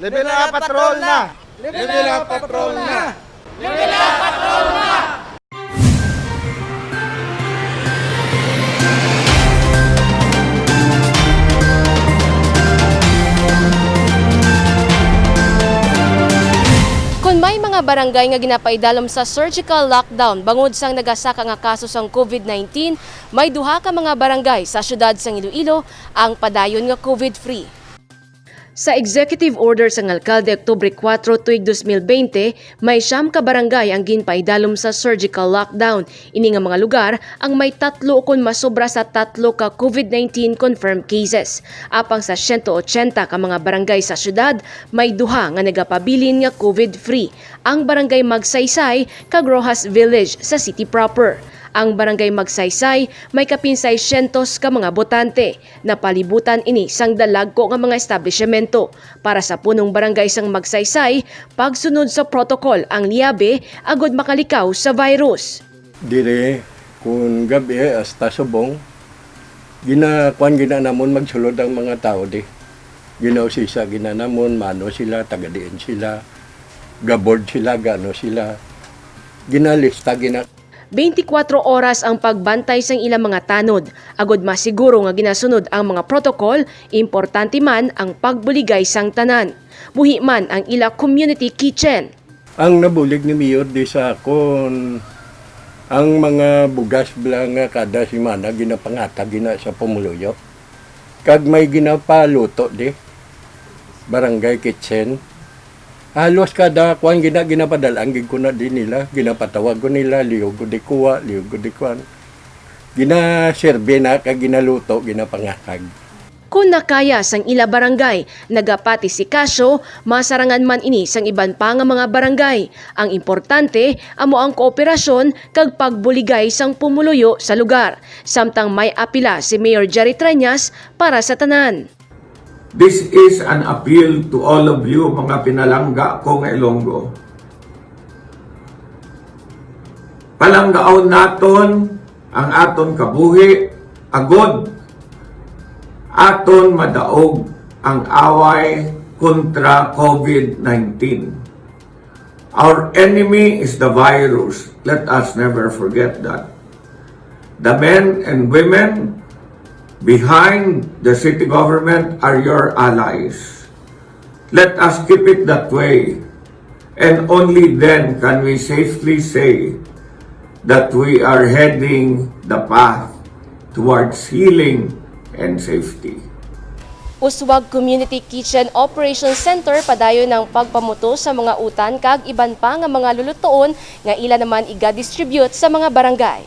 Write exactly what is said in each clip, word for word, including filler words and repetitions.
Level up, patrol na! Level up, patrol na! Kon may mga barangay nga ginapaidalom sa surgical lockdown bangod sang nagasaka nga kaso sang COVID nineteen, may duha ka mga barangay sa siyudad sang Iloilo ang padayon nga COVID-free. Sa executive order sang alkalde Oktubre kuwatro tuig dos mil bente, may siyam ka barangay ang ginpaidalom sa surgical lockdown. Ini nga mga lugar ang may tatlo ukon masobra sa tatlo ka COVID nineteen confirmed cases. Apang sa siyento otsenta ka mga barangay sa siyudad, may duha nga nagapabilin nga COVID-free, ang Barangay Magsaysay kag Roxas Village sa city proper. Ang Barangay Magsaysay may kapin seiscientos ka mga botante. Napalibutan ini sang dalagko nga mga establisyemento. Para sa punong barangay sang Magsaysay, pagsunod sa protocol ang liyabe agud makalikaw sa virus. Diri, kun gab-i hasta subong, gina-, kuan gina namon magsulod ang mga tawo di. Ginausisa gina namon, mano sila, taga diin sila, ga-board sila, gano sila. Ginalista gina. Beintikwatro oras ang pagbantay sang ilang mga tanod. Agud masiguro nga ginasunod ang mga protocol, importante man ang pagbuligay sang tanan. Buhi man ang ila community kitchen. Ang nabulig ni Mayor di sa akon, ang mga bugas bala nga kada semana ginapangatag gina sa pumuluyo. Kag may ginapaluto di, barangay kitchen. Halos kada kuan gina, ginapadal-an gid ko na di nila, ginapatawag ko nila, liyog ko di kuha, liyog ko di kuan. Ginaserbe na kag ginaluto, ginapangatag. Kon nakaya sang ila barangay, nagapati si Casio, masarangan man ini sang iban pa nga mga barangay. Ang importante, amo ang kooperasyon kag pagbuligay sang pumuluyo sa lugar. Samtang may apila si Mayor Jerry Treñas para sa tanan. This is an appeal to all of you, mga pinalangga ko nga Ilonggo. Palanggaon naton ang aton kabuhi, agod aton madaog ang away kontra COVID nineteen. Our enemy is the virus. Let us never forget that. The men and women behind the city government are your allies. Let us keep it that way. And only then can we safely say that we are heading the path towards healing and safety. Uswag Community Kitchen Operations Center padayon ang pagpamutos sa mga utan kag iban pa nga mga lulutuon nga ila naman iga-distribute sa mga barangay.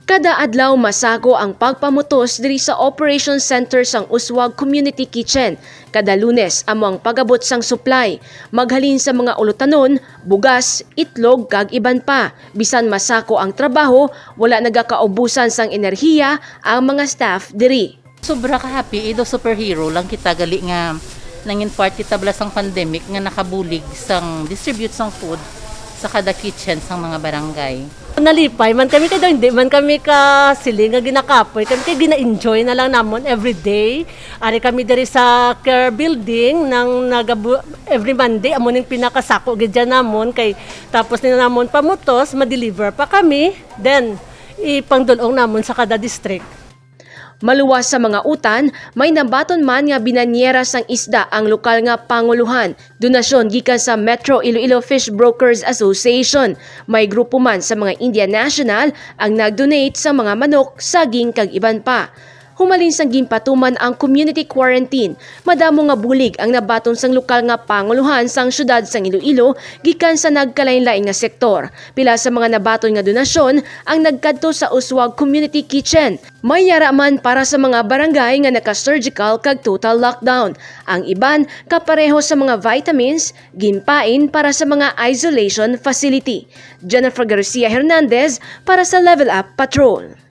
Kada adlaw masako ang pagpamutos diri sa Operations Center sang Uswag Community Kitchen. Kada Lunes amo ang pag-abot sang supply, maghalin sa mga ulutanon, bugas, itlog kag iban pa. Bisan masako ang trabaho, wala nagakaubusan sang enerhiya ang mga staff diri. Sobra ka happy, ido superhero lang kita gali nga nangin part kita bala sang pandemic nga nakabulig sang distribute sang food sa kada kitchen sang mga barangay. Nalipay man kami kay daw hindi man kami ka siling nga ginakapoy kami kay gina-enjoy na lang namon every day. Ari kami diri sa care building nang nagabu- every Monday amo ning pinakasako gid dyan namon kay tapos nila namon pamutos ma-deliver pa kami then ipangdulong namon sa kada district. Maluwas sa mga utan, may nabaton man nga binanyera sang isda ang lokal nga panguluhan, donasyon gikan sa Metro Iloilo Fish Brokers Association. May grupo man sa mga India national ang nag-donate sa mga manok, saging kag iban pa. Humalin sang ginpatuman ang community quarantine, madamo nga bulig ang nabaton sang lokal nga panguluhan sang siyudad sang Iloilo gikan sa nagkalainlain nga sektor. Pila sa mga nabaton nga donasyon ang nagkadto sa Uswag Community Kitchen. May yara man para sa mga barangay nga naka-surgical kag total lockdown. Ang iban kapareho sa mga vitamins, ginpain para sa mga isolation facility. Jennifer Garcia Hernandez para sa Level Up Patrol.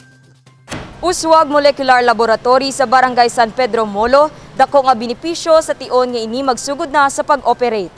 Uswag Molecular Laboratory sa Barangay San Pedro Molo, dako nga benepisyo sa tion nga ini magsugod na sa pag-operate.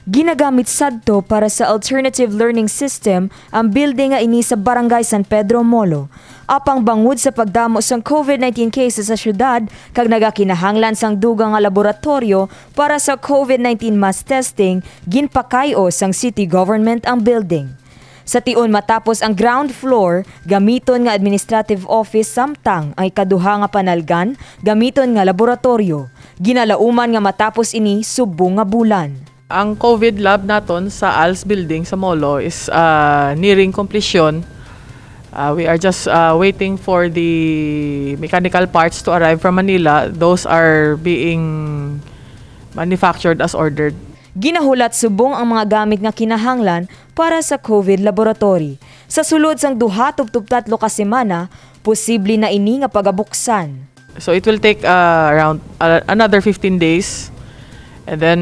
Ginagamit sadto para sa alternative learning system ang building nga ini sa Barangay San Pedro Molo. Apang bangod sa pagdamo sang covid nineteen cases sa syudad kag nagakinahanglan sang dugang nga laboratoryo para sa covid nineteen mass testing, ginpakay-o sang city government ang building. Sa tion matapos ang ground floor, gamiton nga administrative office samtang ang ikaduha nga panalgan gamiton nga laboratoryo. Ginalauman nga matapos ini subong nga bulan. Ang covid lab naton sa als Building sa Molo is, ah, nearing completion. Ah, we are just, ah, waiting for the mechanical parts to arrive from Manila. Those are being manufactured as ordered. Ginahulat subong ang mga gamit nga kinahanglan para sa covid laboratory. Sa sulod sang duha tubtob tatlo ka semana, posible na ini nga pagabuksan. So it will take, uh, around, uh, another fifteen days, and then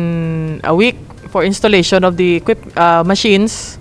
a week for installation of the equip-, uh, machines,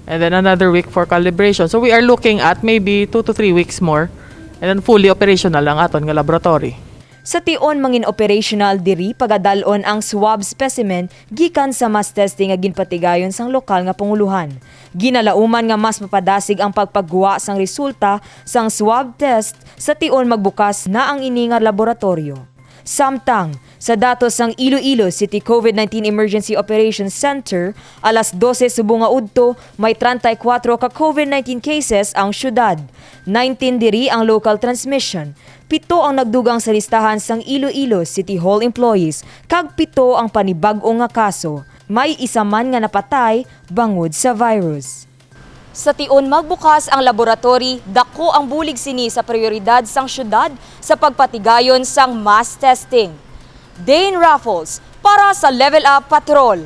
and then another week for calibration. So we are looking at maybe two to three weeks more, and then fully operational ang aton nga laboratory. Sa tion mangin operational diri pagadal-on ang swab specimen gikan sa mass testing nga ginpatigayon sang lokal nga pangulohan. Ginalauman nga mas mapadasig ang pagpagwa sang resulta sang swab test sa tion magbukas na ang ini nga laboratoryo. Samtang, sa datos sang Iloilo City covid nineteen Emergency Operations Center, alas dose subong nga udto, may treinta y cuatro ka covid nineteen cases ang syudad. Nineteen diri ang local transmission. Pito ang nagdugang sa listahan sang Iloilo City Hall employees, kag pito ang panibag-o nga kaso. May isa man nga napatay bangod sa virus. Sa tion magbukas ang laboratory, dako ang bulig sini sa prioridad sang syudad sa pagpatigayon sang mass testing. Dane Raffles para sa Level Up Patrol.